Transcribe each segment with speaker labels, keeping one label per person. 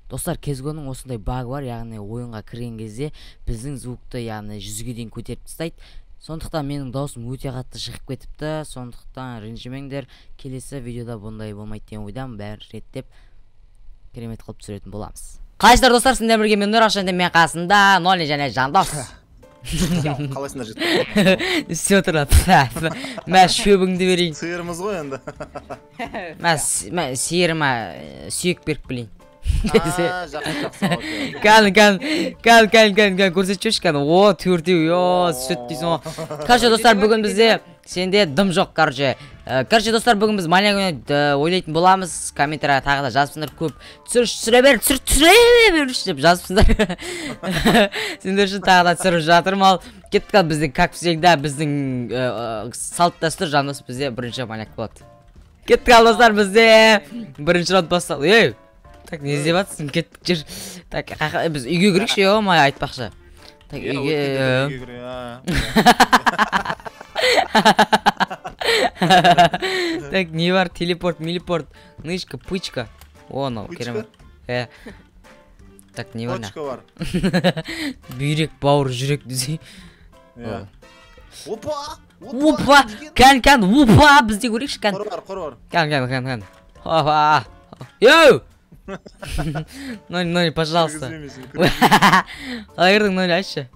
Speaker 1: Достар, CS:GO-ның осындай багы бар, яғни ойынға кірген кезде біздің звукты, яғни 100-ге дейін көтеріп тастайды. Сондықтан менің даусым өте қатты шығып кетіпті, сондықтан ренжімеңдер. Келесі видеода бұндай болмайды деген ойдамын, бәрін реттеп керемет қылып түсіретін боламыз. Қалайсыздар, достар? Сіздермен бірге мен Нұраш, және мен қасымда Ноли және Жандос.
Speaker 2: Қалайсыңдар, жігіттер?
Speaker 1: Все тұрады. Мә, шөбіңді берейін.
Speaker 2: Сиырмыз ғой енді.
Speaker 1: Мә, сиырыма сүйек беріп келейін.
Speaker 2: Жақсы, жақсы, окей.
Speaker 1: Кән, кән, кән, кән, кән, кән, көрсетші жіберші, кән. О, төртеу, о, сүт дейсің ғой. Короче, достар, бүгін бізде сенде дым жоқ, короче. Короче, достар, бүгін біз маньяк ойнайтын боламыз. Комментарияға тағы да жазыпсыңдар көп. Түсір, түсіре бер, түсір, түсіре берші деп жазыпсыңдар. Сендер үшін тағы да түсіріп жатырмын. Ал кеттік, ал біздің, как всегда, біздің салт дәстүр, Жандос бізде бірінші маньяк болады. Кеттік, ал достар, бізде бірінші раунд басталды. Ей, так, не іздеп жатсың? Кеттік, жүр. Так, біз үйге кірейікші, ё-моё, айтпақшы. Так,
Speaker 2: Иә,
Speaker 1: үйге,
Speaker 2: өткенде үйге кірейік, а.
Speaker 1: Так, не бар? Телепорт, милипорт, нычка, пычка. О, анау,
Speaker 2: Пычка?
Speaker 1: керемет. Так, не бар?
Speaker 2: Точка бар.
Speaker 1: Бүйрек, бауыр, жүрек десе.
Speaker 2: Иә. Опа!
Speaker 1: Опа! Кән, кән, опа! Бізде көрейікші, кән.
Speaker 2: Қор бар, қор бар.
Speaker 1: Кән, кән, кән, кән. Опа! Йоу! Ноль, ноль, пожалуйста. Қалай кірдің, ноль, айтшы.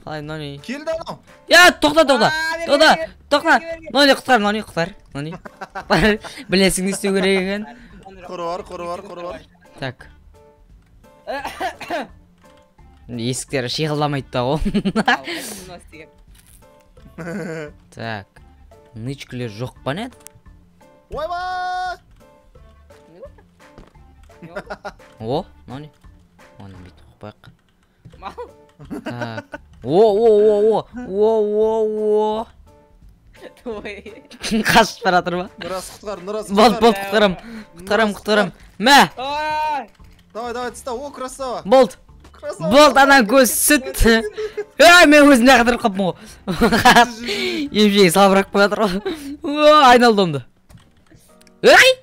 Speaker 1: Қалай, ноль?
Speaker 2: Келді анау.
Speaker 1: Я, тоқта, тоқта. Тоқта, тоқта. Ноль, құтқар, ноль, құтқар. Ноль. Құтқар. Білесің не істеу керек екенін.
Speaker 2: Қоры бар, қоры бар, қоры бар.
Speaker 1: Так. Есіктері шиғылдамайды да ғой. Так. Нычкілер жоқ па, не?
Speaker 2: Ойбай!
Speaker 1: О, мынау не? Оны бүйтіп қойып қояйық. Так. О, о, о, о, о, о, о. Қашып бара жатыр ма?
Speaker 2: Нұрас, құтқар, Нұрас,
Speaker 1: Болды,
Speaker 2: құтқар.
Speaker 1: болды, құтқарам. Құтқарам, құтқарам. Мә!
Speaker 2: Давай, давай, тыста. О, красава.
Speaker 1: Болды.
Speaker 2: Красава.
Speaker 1: Болды, ана көз сүт. Ей, мен өзім лақтырып қалыппын ғой. Емшегі салбырап қоя жатыр ғой. О, айналды онда. Ей!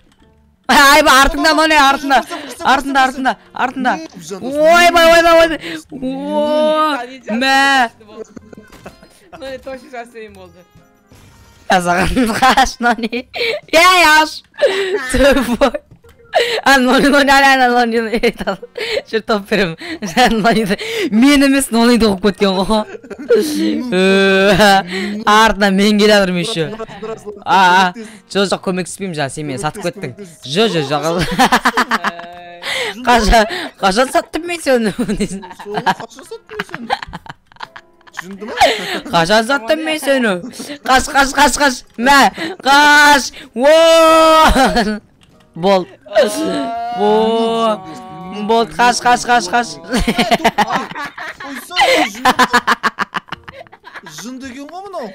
Speaker 1: Айба, артыңда, Ноли, артында. Артында, артында, артында. Ойбай, ойбай, ойбай. О, мә.
Speaker 3: Ноли, точно жасайын болды.
Speaker 1: Саған қаш, Ноли. Ей, аш. Тупой. А, Ноли, Ноли, ана, ана, Ноли, ей, тал. Жүр, топ беремін. Ноли, мен емес, Нолиді қуып кеткен ғой. Артынан мен келе жатырмын еще. А, а, жоқ, жоқ, көмектеспеймін, жаңа сен мені сатып кеттің. Жоқ, жоқ, жоқ. Қашан, қашан саттым мен сені?
Speaker 2: Қашан саттым мен сені? Жынды ма?
Speaker 1: Қашан саттым мен сені? Қаш, қаш, қаш, қаш. Мә, қаш. О! Бол. О! Бол, қаш, қаш, қаш, қаш.
Speaker 2: Жынды екен ғой мынау.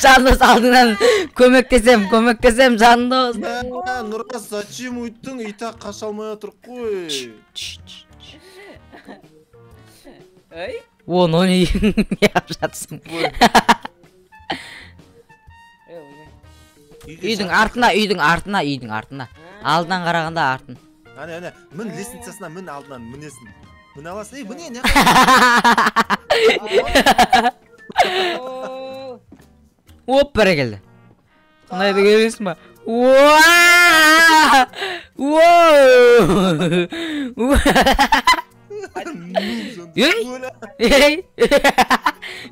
Speaker 1: Жандос, алдыңнан көмектесем, көмектесем, Жандос.
Speaker 2: Мә, Нұрас, зачем өйттің? И так қаша алмай отырық қой.
Speaker 3: Ей?
Speaker 1: О, Нони, не қылып жатсың? Үйдің артына, үйдің артына, үйдің артына. Алдынан қарағанда артын.
Speaker 2: Әне, әне, мін лестницасына, мін алдынан, мінесің. Міне аласың, ей, міне, не?
Speaker 1: Оп, бәрекелді. Мынайды көресің ба? Уа! Уа! Ей! Ей!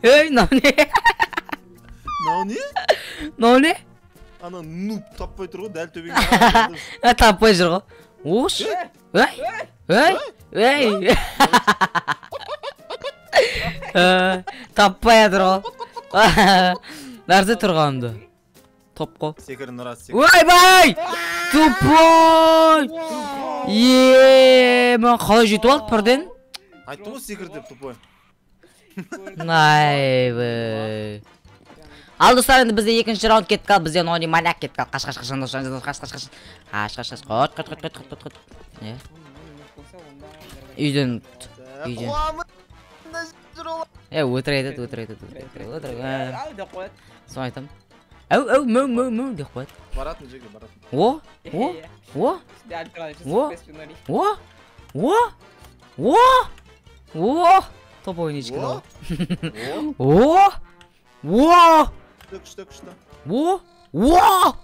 Speaker 1: Ей, мынау не?
Speaker 2: Мынау не?
Speaker 1: Мынау не?
Speaker 2: Ана нуб таппай тұр ғой, дәл төбеңе.
Speaker 1: Ә, таппай жүр ғой. Ош! Ей! Ей! Ей! Таппай жатыр ғой. Нәрсе тұрғанды. Топ қой.
Speaker 2: Секір, Нұрас, секір.
Speaker 1: Ойбай! Тупой! Е, мен қалай жетіп алды бірден?
Speaker 2: Айттым ғой секір деп, тупой.
Speaker 1: Найбай. Ал достар, енді бізде екінші раунд кетіп қалды. Бізде Нони маньяк кетіп қалды. Қаш, қаш, қаш, Жандос, Жандос, қаш, қаш, қаш. Қаш, қаш, қаш. Қот, қот, қот, қот, қот, қот. Не? Үйден, үйден. Е, өтірік айтады, өтірік айтады, өтірік айтады, өтірік.
Speaker 3: Ал деп қояды.
Speaker 1: Соны айтамын. Әу, әу, мәу, мәу, мәу деп қояды.
Speaker 2: Баратын жерге баратын.
Speaker 1: О, о, о, о, о, о, о, о, топовый нычка. О, о,
Speaker 2: күшті, күшті.
Speaker 1: О, о,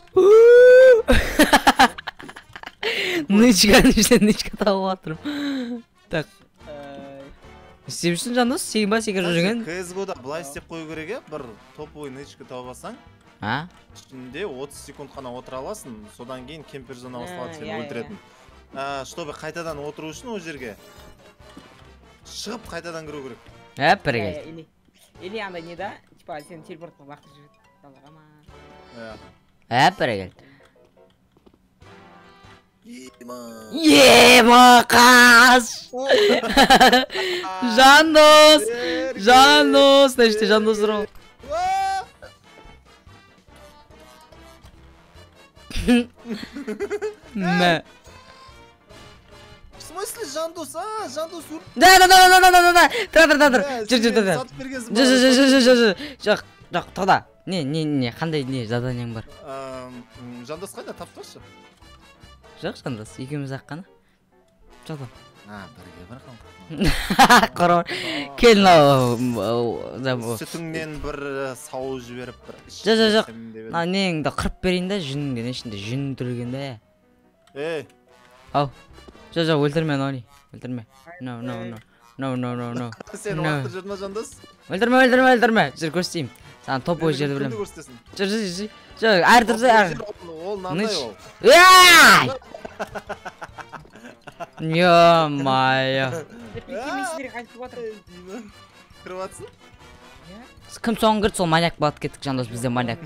Speaker 1: нычка, нычка, нычка тауып жатырмын. Так. Істеп жүрсің, Жандос? Сен ба секіріп жүрген?
Speaker 2: CSGO-да былай істеп қою керек, е, бір топовый нычка тауып алсаң,
Speaker 1: а?
Speaker 2: Ішінде 30 секунд қана отыра аласың, содан кейін кемпер зона басталады, сені өлтіретін. Чтобы қайтадан отыру үшін ол жерге шығып қайтадан кіру керек.
Speaker 1: Әп, бірге.
Speaker 3: Или андай не да, типа сені телепортқа лақтырып жібереді. Далаға ма?
Speaker 1: Әп, бірге. Ема, қаш! Жандос! Жандос! Значит, Жандос ұрау. Мә.
Speaker 2: В смысле, Жандос? А, Жандос ұр.
Speaker 1: Да, да, да, да, да, да, да. Тұра, тұра, тұра. Жүр, жүр, тұра. Жүр, жүр, жүр, жүр, жүр, жүр. Жоқ, жоқ, тоқта. Не, не, не, қандай не заданиең бар?
Speaker 2: Жандос қайда? Тапты.
Speaker 1: Жоқ, Жандос, екеуміз ақ қана. Жоқ.
Speaker 2: А, бірге бір қалдық.
Speaker 1: Қорор. Кел мынау.
Speaker 2: Сүтіңнен бір сауып жіберіп бір.
Speaker 1: Жоқ, жоқ, жоқ. Мына неңді қырып берейін да, жүніңді, ішінде жүн түрген да.
Speaker 2: Ей.
Speaker 1: Ау. Жоқ, жоқ, өлтірме, Нони. Өлтірме. No, no, no. No, no, no, no.
Speaker 2: Сен уақыт жүрді ма, Жандос?
Speaker 1: Өлтірме, өлтірме, өлтірме. Жүр, көрсетейін. Саған топовый жерді білемін. Жүр, жүр, жүр. Жоқ, әрі тұрса, әрі.
Speaker 2: Ол мынандай ол.
Speaker 1: Ей! Ё-моё.
Speaker 2: Кіріп атсың?
Speaker 1: Кім соңғы кірді, сол маньяк болады. Кеттік, Жандос, бізде маньяк.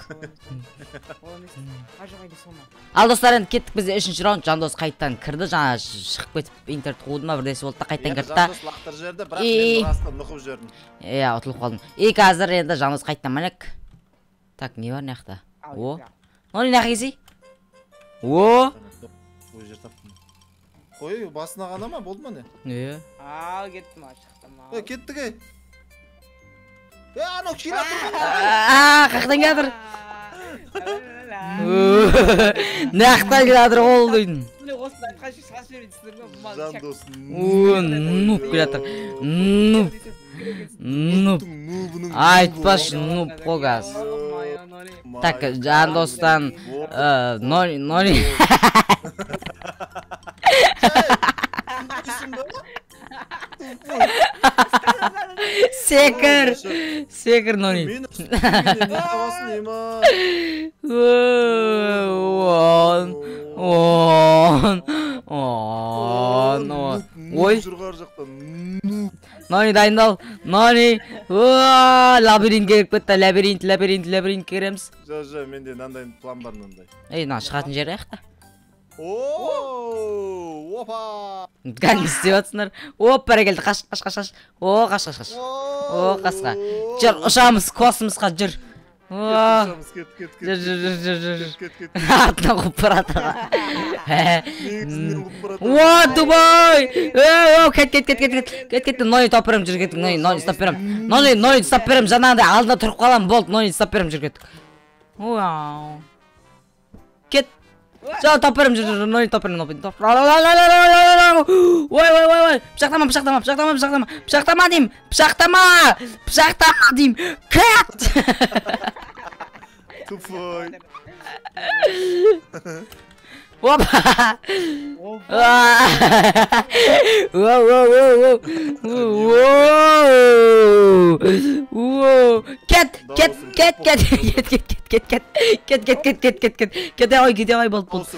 Speaker 1: Ал достар, енді кеттік, бізде 3-ші раунд. Жандос қайттан кірді, жаңа шығып кетіп интернет қуды ма, бірдесі болды да қайттан кірді да.
Speaker 2: Жандос лақтырып жіберді, бірақ мен астынан нұқып жібердім.
Speaker 1: Иә, ұтылып қалдым. И қазір енді Жандос қайттан маньяк. Так, не бар мына жақта? О. Нони, мына жаққа келсей. О.
Speaker 2: Ой, жер таптым. Қой, басына ғана ма, болды ма не?
Speaker 1: Иә.
Speaker 3: Ал, кеттім, шықтым.
Speaker 2: Е, кеттік, ей. Е, анау келе жатыр.
Speaker 1: Аа, қаяқтан келе жатыр? Нақтан келе жатыр ол дейтін.
Speaker 2: Жандос.
Speaker 1: О, нуб келе жатыр. Нуб. Нуб. Айтпашы, нуб қой қазір. Так, Жандостан Нони. Секір, секір, Нони. Он, он, он, он. Ой. Нони, дайындал. Нони. Лабиринт келіп кетті. Лабиринт, лабиринт, лабиринт кіреміз.
Speaker 2: Жоқ, жоқ, менде мынандай план бар, мынандай.
Speaker 1: Ей, мына шығатын жер аяқта.
Speaker 2: О, опа!
Speaker 1: Кәдімгі істеп жатсыңдар. Оп, бәрекелді, қаш, қаш, қаш, қаш. О, қаш, қаш, қаш. О, қасқа. Жүр, ұшамыз космосқа, жүр. О,
Speaker 2: кет, кет, кет.
Speaker 1: Жүр, жүр, жүр, жүр, жүр.
Speaker 2: Кет, кет.
Speaker 1: Артынан қуып барады.
Speaker 2: Негізінен қуып барады.
Speaker 1: О, Дубай! О, кет, кет, кет, кет, кет. Кет, кет, Нони тауып беремін, жүр, кеттік. Нони, Нони ұстап беремін. Нони, Нони ұстап беремін, жаңағыдай алдында тұрып қаламын, болды, Нони ұстап беремін, жүр, кеттік. Уау. Кет. Жа, тауып беремін, жүр, жүр, Нони тауып беремін, тауып. Ой, ой, ой, ой, пышақтама, пышақтама, пышақтама, пышақтама, пышақтама деймін, пышақтама, пышақтама деймін, кет!
Speaker 2: Тупой.
Speaker 1: Опа! Воу, воу, воу, воу, воу, кет, кет, кет, кет, кет, кет, кет, кет, кет, кет, кет, кет, кет, кет, кете ғой, кете ғой, болды, болды.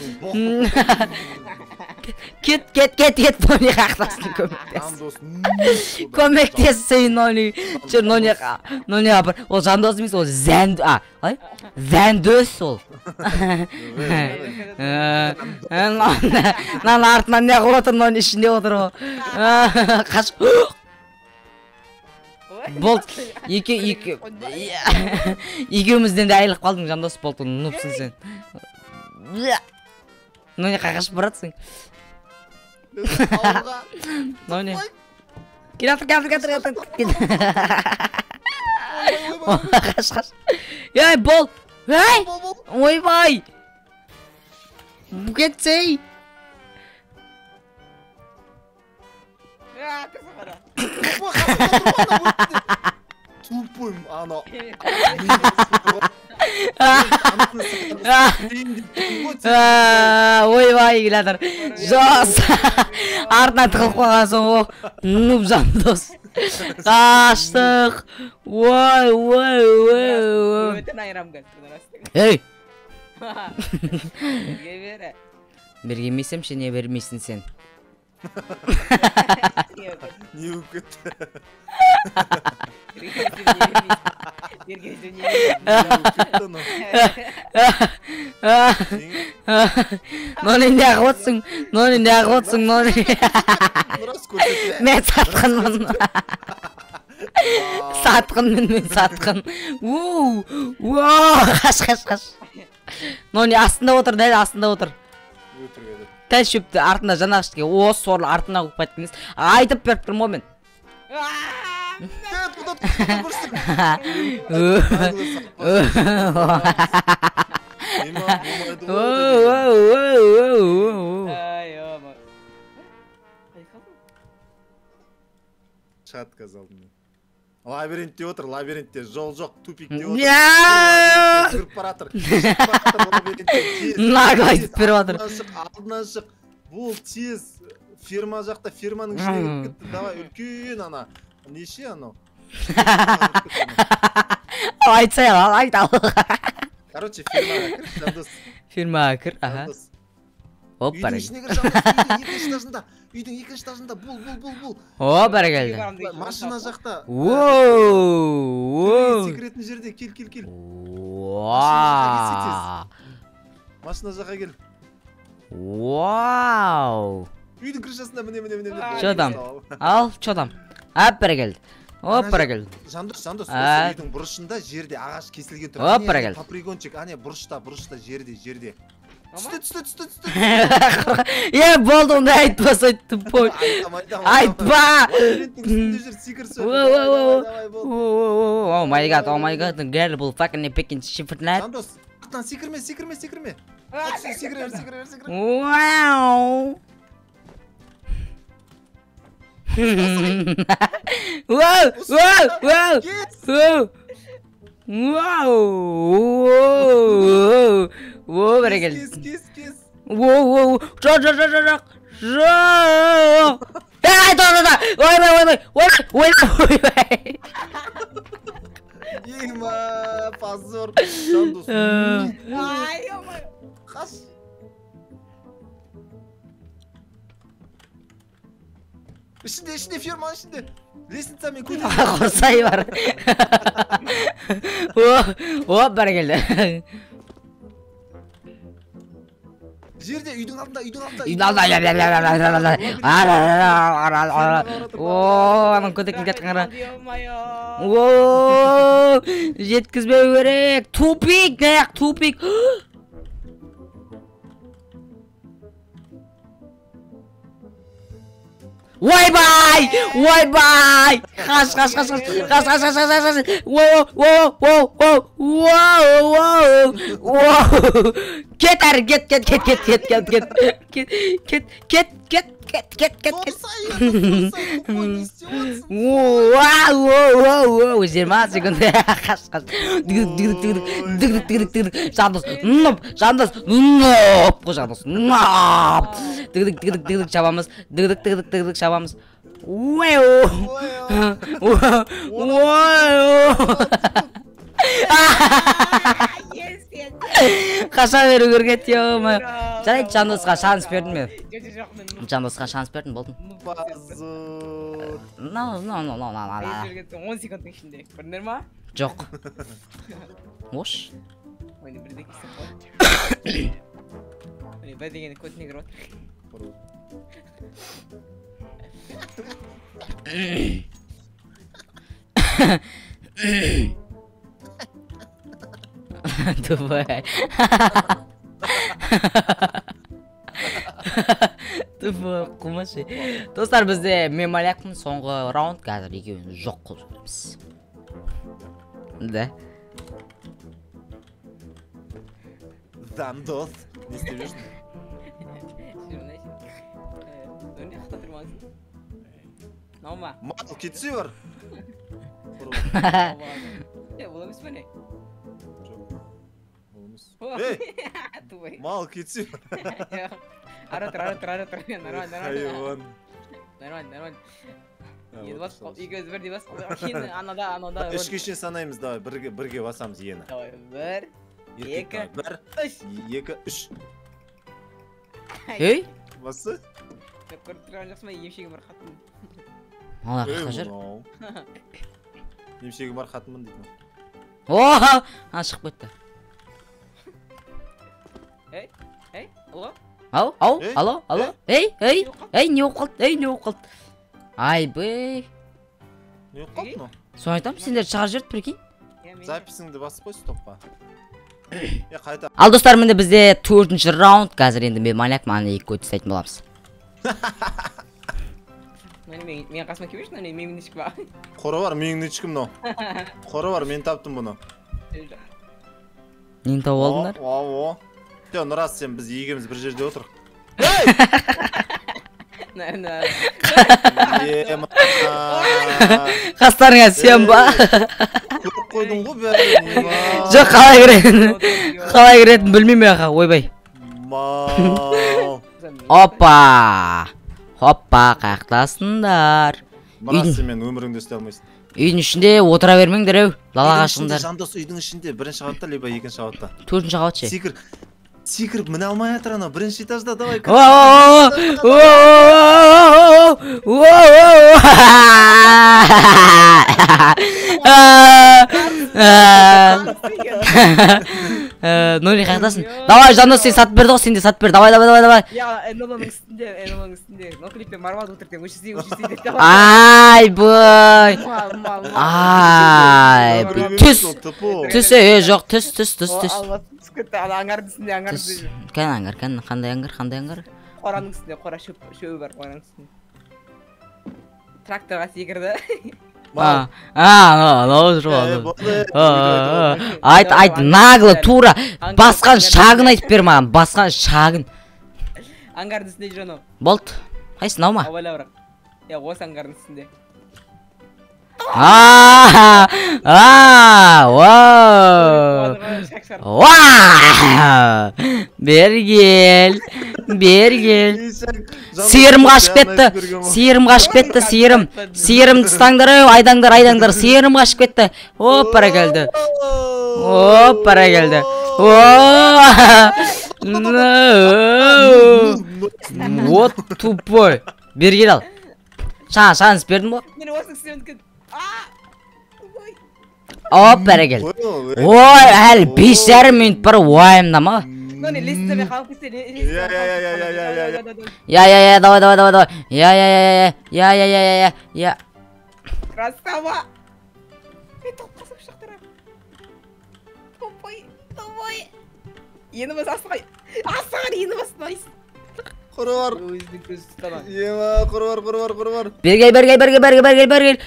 Speaker 1: Кет, кет, кет, кет, Нони қақтасын, көмектес. Көмектес, сен, Нони. Жүр, Нони, Нони апар. Ол Жандос емес, ол Зән, а, қалай? Зәндос ол. Мынаның артынан не қылып отыр, Нони ішінде отыр ол. Қаш. Болды, екеумізден де айырылып қалдың, Жандос, болды, нупсың сен. Нони, қашып баратсың? Нони. Келе жатыр, келе жатыр, келе жатыр. Қаш, қаш. Ей, бол. Ей! Ойбай! Кетсей!
Speaker 2: Тупой ана.
Speaker 1: Ойбай, келатыр. Жос. Артына тығылып қалған соң ол нуб Жандос. Қаштық. Ой, ой, ой.
Speaker 3: Өтін айырам қазір.
Speaker 1: Ей!
Speaker 3: Берге.
Speaker 1: Бергемесем ше, не бермейсің сен?
Speaker 2: Не болып кетті?
Speaker 1: Нони неғып отырсың? Нони неғып отырсың? Нони. Мен сатқынмын. Сатқынмын мен, сатқын. Уу, қаш, қаш, қаш. Нони астында отыр, дәл астында отыр. Дәл шөпті артында жаңағы ішке. О, сорлы артына қуып кеттіңіз. Айтып беріп тұрмын ғой мен.
Speaker 2: Шығады қазір алдымнан. Лабиринтте отыр, лабиринтте жол жоқ, тупикте отыр. Жүгіріп баратыр.
Speaker 1: Нагло айтып беріп жатыр.
Speaker 2: Алдынан шық. Бұл тез ферма жақта, ферманың ішіне кіріп кетті. Давай, үлкен ана. Неше анау?
Speaker 1: Айтсай, айт ал.
Speaker 2: Короче, фермаға кір, Жандос.
Speaker 1: Фермаға кір, аха. Оп,
Speaker 2: Үйдің ішіне кір, Жандос, үйдің екінші этажында. Үйдің екінші этажында, бол, бол, бол, бол.
Speaker 1: О, бәрекелді.
Speaker 2: Машина жақта.
Speaker 1: Воу,
Speaker 2: Секретін жерде, кел, кел, кел. Машина жаққа кел.
Speaker 1: Вау.
Speaker 2: Үйдің крышасында, міне, міне, міне.
Speaker 1: Чё там? Ал, чё там? Әп, бәрекелді. Оп, бәрекелді.
Speaker 2: Жандос, Жандос, осы үйдің бұрышында жерде ағаш кесілген тұр.
Speaker 1: Оп, бәрекелді.
Speaker 2: Попрыгончик, әне бұрышта, бұрышта, жерде, жерде. Түсті, түсті, түсті, түсті.
Speaker 1: Е, болды, онда айтпаса, тупой. Айтпа! О май гад, о май гад, гәл, бұл fucking picking shit.
Speaker 2: Жандос, артынан секірме, секірме, секірме. Секіре бер, секіре бер, секіре.
Speaker 1: Вау! Вау, вау, вау! Вау! Вау! Воу, бәрекелді.
Speaker 2: Кес, кес, кес.
Speaker 1: Воу, воу, жоқ, жоқ, жоқ, жоқ, жоқ. Эй, тоқта, тоқта. Ойбай, ойбай, ойбай, ойбай.
Speaker 2: Ема, позор. Жандос.
Speaker 3: Ай, ё-моё.
Speaker 2: Қаш. Ішінде, ішінде, ферманың ішінде. Лестницамен көтер.
Speaker 1: Қорсай бар. О, бәрекелді.
Speaker 2: Жерде, үйдің алдында, үйдің алдында.
Speaker 1: Үйдің алдында. О, аның көтекін кеткен қара. О, жеткізбеу керек. Тупик, аяқ, тупик. Ойбай! Ойбай! Қаш, қаш, қаш, қаш, қаш, қаш, қаш, қаш, қаш. Воу, воу, воу, воу, воу, воу, воу. Кет әрі, кет, кет, кет, кет, кет, кет, кет, кет, кет, кет, кет, кет, кет, кет, кет. Воу, воу, воу, воу, 20 секунд. Қаш, қаш. Дігдік, дігдік, дігдік, дігдік, дігдік, дігдік. Жандос, ноп, Жандос, ноп, Жандос, ноп. Дігдік, дігдік, дігдік шабамыз. Дігдік, дігдік, дігдік шабамыз. Уэу. Уэу. Қаша беру керек еді, ё-моё. Жарайды, Жандосқа шанс бердім мен. Жандосқа шанс бердім, болды.
Speaker 2: Позор.
Speaker 1: No, no, no, no, no, no.
Speaker 3: 10 секундтың ішінде. Көрдіңдер ма?
Speaker 1: Жоқ. Ош.
Speaker 3: Ойны бірде кесіп қой. Міне, бір дегенде көтіне кіріп отыр.
Speaker 1: Тупой. Тупой, қумашы. Достар, бізде мен Малякпын, соңғы раунд қазір екеуін жоқ қылып жібереміз. Да.
Speaker 2: Жандос, не істеп жүрсің?
Speaker 3: Мынау ма?
Speaker 2: Мал, кетсе бар.
Speaker 3: Ол емес па не?
Speaker 2: Жоқ. Ол емес. Ей! Мал, кетсе бар.
Speaker 3: Ары тұр, ары тұр, ары тұр. Нормально, нормально.
Speaker 2: Хайуан.
Speaker 3: Нормально, нормально. Енді бас, екеуміз бірдей бас. Кейін анада, анада.
Speaker 2: Үшке шейін санаймыз, давай, бірге басамыз ені.
Speaker 3: Давай, 1, 2,
Speaker 2: 1, 2, 3.
Speaker 1: Ей?
Speaker 2: Басы?
Speaker 3: Көріп тұрған жоқсың ба, емшегім бар қатын.
Speaker 1: Мыналар қаяқта жүр?
Speaker 2: Емшегім бар қатынмын дейді.
Speaker 1: О, а шығып кетті.
Speaker 3: Ей, ей, алло?
Speaker 1: Ау, ау, алло, алло. Ей, ей, ей, не болып қалды? Ей, не болып қалды? Айбей.
Speaker 2: Не болып қалды мынау?
Speaker 1: Соны айтамын, сендер шығарып жіберді, прикинь.
Speaker 2: Записіңді басып қой стопқа. Қайта.
Speaker 1: Ал достар, міне бізде 4-ші раунд. Қазір енді мен маньяк, мана екі көт ұстайтын боламыз.
Speaker 3: Мен қасыма келмеші, мына менің нычкам бар.
Speaker 2: Қора бар, менің нычкам мынау. Қора бар, мен таптым бұны.
Speaker 1: Нені тауып алдыңдар?
Speaker 2: О, о. Нұрас, сен біз екеуміз бір жерде отырық.
Speaker 1: Қастарыңа сен ба?
Speaker 2: Көріп қойдың ғой бәрін.
Speaker 1: Жоқ, қалай кіретінін. Қалай кіретінін білмеймін аға, ойбай.
Speaker 2: Мал.
Speaker 1: Опа. Хоппа, қаяқтасыңдар?
Speaker 2: Нұрас, сен мен өміріңде істей алмайсың.
Speaker 1: Үйдің ішінде отыра бермеңдер еу. Далаға шығыңдар.
Speaker 2: Жандос, үйдің ішінде бірінші қабатта, либо екінші қабатта.
Speaker 1: Төртінші қабат ше.
Speaker 2: Секір. Секіріп міне алмай жатыр анау, бірінші этажда, давай.
Speaker 1: Нури, қаяқтасың? Давай, Жандос, сен сатып берді ғой, сен де сатып бер. Давай, давай, давай, давай.
Speaker 3: Я, НЛО-ның үстінде, НЛО-ның үстінде. Ноклиппен мармалад отыр екен, өшірсей, өшірсей деп.
Speaker 1: Айбай. Ай, түс. Түс, жоқ, түс, түс, түс, түс.
Speaker 3: Аңғардың үстінде, аңғардың үстінде.
Speaker 1: Кән аңғар, кән, қандай аңғар, қандай аңғар?
Speaker 3: Қораның үстінде, қора шөбі бар, қораның үстінде. Тракторға секірді.
Speaker 1: Айт, айт, нагло, тура. Басқан шагын айтып бер маған, басқан шагын.
Speaker 3: Аңғардың үстінде жүр анау.
Speaker 1: Болды. Қайсы, мынау ма?
Speaker 3: Абайла бірақ. Иә, осы аңғардың үстінде.
Speaker 1: Бері кел, бері кел. Сиырым қашып кетті, сиырым қашып кетті, сиырым. Сиырымды ұстаңдар, айдаңдар, айдаңдар. Сиырым қашып кетті. Оп, бара келді. Оп, бара келді. Вот тупой. Бері кел ал. Шаған, шаған іс бердім ғой.
Speaker 3: Мен осының үстіне өткен.
Speaker 1: Оп, бәрі келді. Ой, әлі 5,5 минут бар, уайымдама. Я, я, я, давай, давай, давай, давай. Я, я, я, я, я, я, я, я, я.
Speaker 3: Красава. Мен топ қасып шықтырам. Топой, топой. Ені бас астыға. Астыға ені бас найс.
Speaker 2: Құры бар.
Speaker 3: Өзінің көзі тұтқан.
Speaker 2: Ема, құры бар, құры бар, құры бар.
Speaker 1: Бері кел, бері кел, бері кел, бері кел, бері кел, бері кел.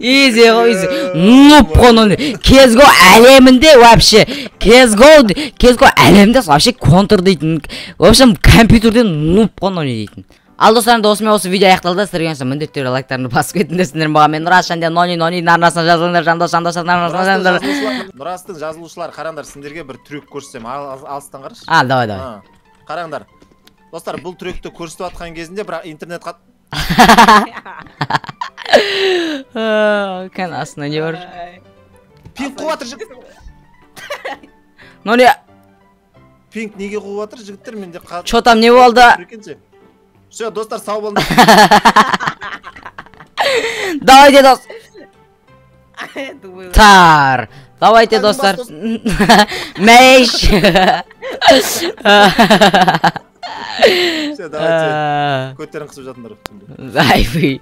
Speaker 1: Изи ғой, изи. Нуп қой, CS:GO әлемінде вообще. CS:GO, CS:GO әлемінде вообще контр дейтін. В общем, компьютерден нуп қой дейтін. Ал достар, енді осымен осы видео аяқталды. Сіздерге ұнаса міндетті түрде лайктарыңды басып кетіңдер. Сіздер маған мен Нұрас және Нони, Нони арнасына жазылыңдар. Жандос, Жандос арнасына жазылыңдар.
Speaker 2: Нұрастың жазылушылар, қараңдар, сендерге бір трюк көрсетемін. Алыстан қарашы.
Speaker 1: А, давай, давай.
Speaker 2: Қараңдар. Достар, бұл трюкті көрсетіп жатқан кезінде бірақ интернет
Speaker 1: Кән астында не бар?
Speaker 2: Пинг қуып жатыр жігіт.
Speaker 1: Нони.
Speaker 2: Пинг неге қуып жатыр жігіттер? Менде
Speaker 1: Чо там не болды?
Speaker 2: Все, достар, сау болыңдар.
Speaker 1: Давайте, дос. Тар. Давайте, достар. Мейш.
Speaker 2: Все, давайте. Көттерін қысып жатыңдар.
Speaker 1: Айбей.